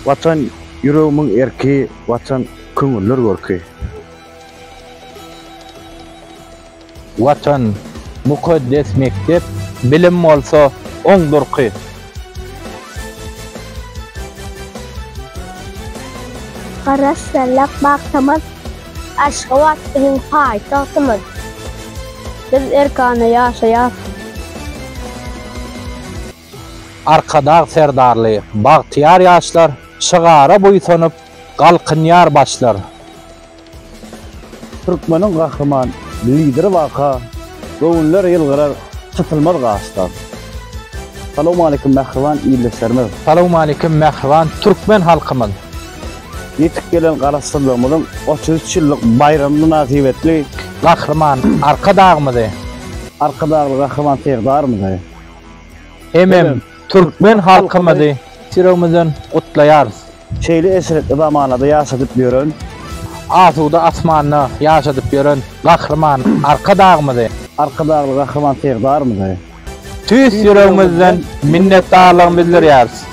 Watan ýüregimiň erki, Watan köňüller görki. Watan, mukaddes mekdep, bilim bolsa oň durky. Garaşsyzlyk bagtymyz, Aşgabat biziň paýtagtymyz. Biz erkana ýaşaýas. Arkadag Serdarly bagtyýar ýaşlar şygara buýsanyp galkynýar başlar. Türkmeniň gahryman Lideri baka göwünler ýylgyrar çytylmaz gaşlar. Salowmaleýkim mähriban ildeşlerimiz. Salowmaleýkim mähriban türkmen halkymyz. Ýetip gelen Garaşsyzlygymyzyň 33 ýyllyk baýramy mynasybetli Gahryman Arkadagymyzy. Arkadagly Gahryman Serdarymyzy. Hemem türkmen halkymyzy ýüregimizden gutlaýarys. Şeýle eşretli zamanada ýaşadyp ýören. Asuda asmanda ýaşadyp ýören Gahryman Arkadagymyzy. Arkadagly Gahryman Serdarymyzy. Tüýs ýüregimizden minnetdarlygymy bildirýäris.